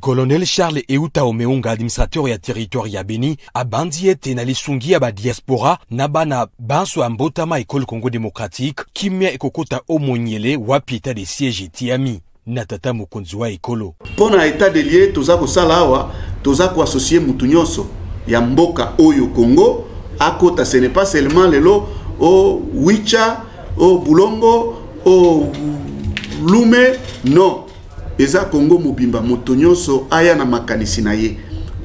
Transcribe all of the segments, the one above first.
Colonel Charles Euta Omeunga, administrateur ya territoire ya Beni, abandi ete na lisungi ya badiaspora na bana banso ya mbotama ekolo Congo démocratique, kimia ekokota o monyele wapi etat de siège etiami na tata mokonzi wa ekolo. Mpo na etat de lieu toza kosala awa, toza koassocie mutu nyonso ya mboka oyo Congo akota. Ce n'est pas seulement lelo o Wicha, o Bulongo, o Lume, non, eza Congo mobimba. Moto nyonso aya na makanisi na ye.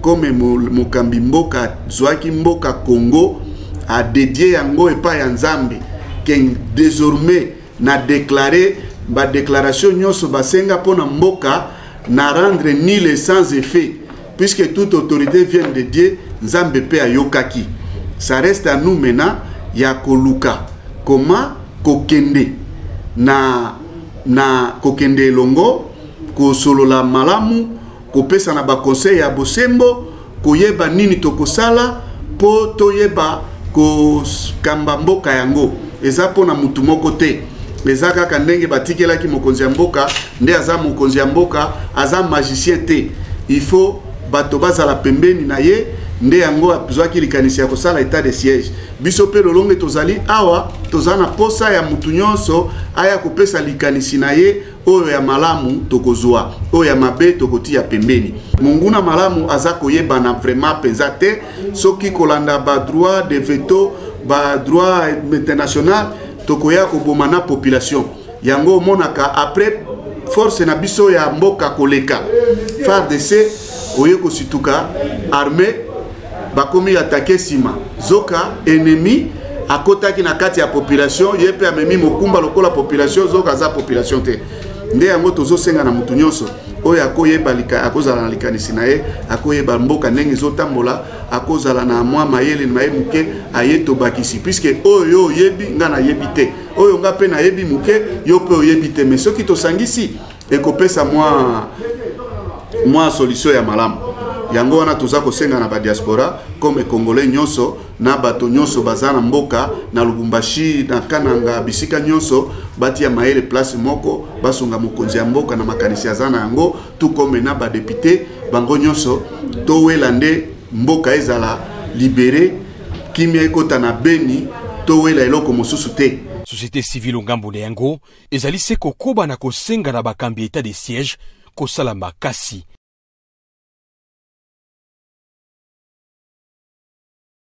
Comme mokambi mboka azwaki mboka Congo, adédié yango epai ya Nzambe, ke désormais na déclaré badéclaration nyonso basenga mpo na mboka na rendre nul et sans effet, puisque toute autorité vient de Dieu. Nzambe mpe ayokaki. Ça reste à nous maintenant ya koluka comment kokende na kokende elongo, kosolola malamu, kopesa na baconseil ya bosembo, koyeba nini tokosala mpo toyeba kokamba mboka yango. Eza mpo na mutu moko te, eza kaka ndenge batikelaki mokonzi ya mboka nde aza mokonzi ya mboka, aza magicien te. Il faut bato bazala pembeni na ye. Nde yango azwaki likanisi ya kosala état de siège. Biso mpe lolonge tozali awa, toza na posa ya mutu nyonso aya kopesa likanisi na ye. Oyo ya malamu tokozwa, oyo ya mabe tokotia pembeni. Monguna malamu aza koyebana vraiment mpenza te. Soki kolanda badroit de veto, badroit international, tokoya koboma na population. Yango omonaka après force na biso ya mboka koleka FARDC, oye kosituka armée bakomi attaquer nsima, zoka ennemi akotaki na kati ya population, ye mpe amemi mokumba lokola population, zoka aza population te. Nde yango tozosenga na motu nyonso oyo akoyeba, akozala na likanisi na ye, akoyeba mboka ndenge ezotambola, akozala na mwa mayele na ye moke, aye tobakisi, puisque oyo yo oyebi, nga nayebi te, oyo nga mpe nayebi moke, yo mpe oyebi te, mais soki tosangisi ekopesa mwa solution ya malamu. Yango wana toza kosenga na badiaspora comme Congolais nyonso na bato nyonso baza na mboka, na Lubumbashi, na Kananga, bisika nyonso, batia mayele place moko, basunga mokonzi ya mboka na makanisi aza na yango, tout comme na badéputé bango nyonso. Towela nde mboka ezala libéré, kimia ekota na Beni, towela eloko mosusu te. Société civile ngambo na yango ezali se kokoba na kosenga na bakambi état de siège kosala makasi.